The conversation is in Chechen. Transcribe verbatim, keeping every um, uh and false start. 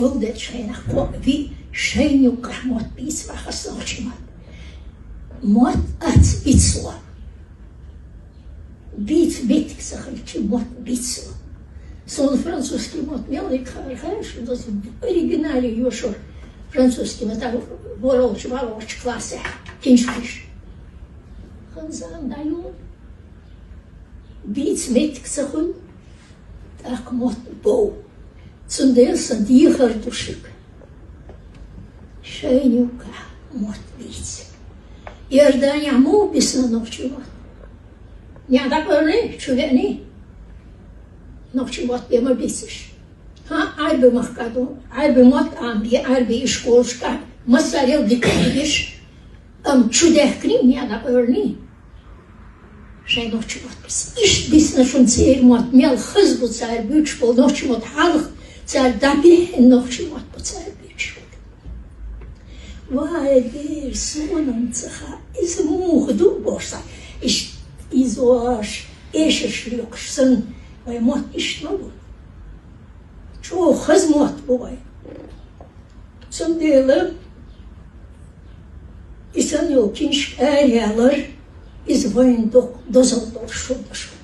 Гулдет шайнах кхоъ виъ шайна юккъехь мотт бийца бахара нохчийн мотт. Мотт аца бицло. Бийца меттиг ца хилча, мотт бицло. Суна французский мотт мел дика хаар, хаа шу, доза оригинале йошур французский мотт, а, ворхӀалгӀачу, валлалгӀачу классехь книжкаш. Ханзан даю. Бийца меттиг ца хуьлу, тӀаккха мотт бов. Цундела сан дехар ду шуьга. Шайна юккъехь мотт бийца. Иорданехь муха бисна нохчийн мотт? Нехан дӀакъевлиний, чу веаний? Нохчийн мотт бен ма бийцира. ХӀан, Ӏаьрбийн махка ду, Ӏаьрбийн мотт Ӏамабе, Ӏаьрбийн школашкахь массарел дика хьийзира. Амма чу даьхкиний, нехан дӀакъевлиний? Шайн нохчийн мотт бисна. Иштта бисна шуна церан мотт, мел хаза бу цара буьйцуш болу нохчийн мотт, хьалха цара дӀабихьина нохчийн мотт бу цара буьйцуш болу. Вай, дера, суна-м ца хаьа, иза муха ду бохуш цхьа. Иштта изош, эшарш лоькхуш санна, вай мотт иштта ма бу. ЧӀогӀа хаза мотт бу вай. Цундела и санна йолу книжка араяьлларг, иза вайна доккха дозалла долуш хир ду шуна.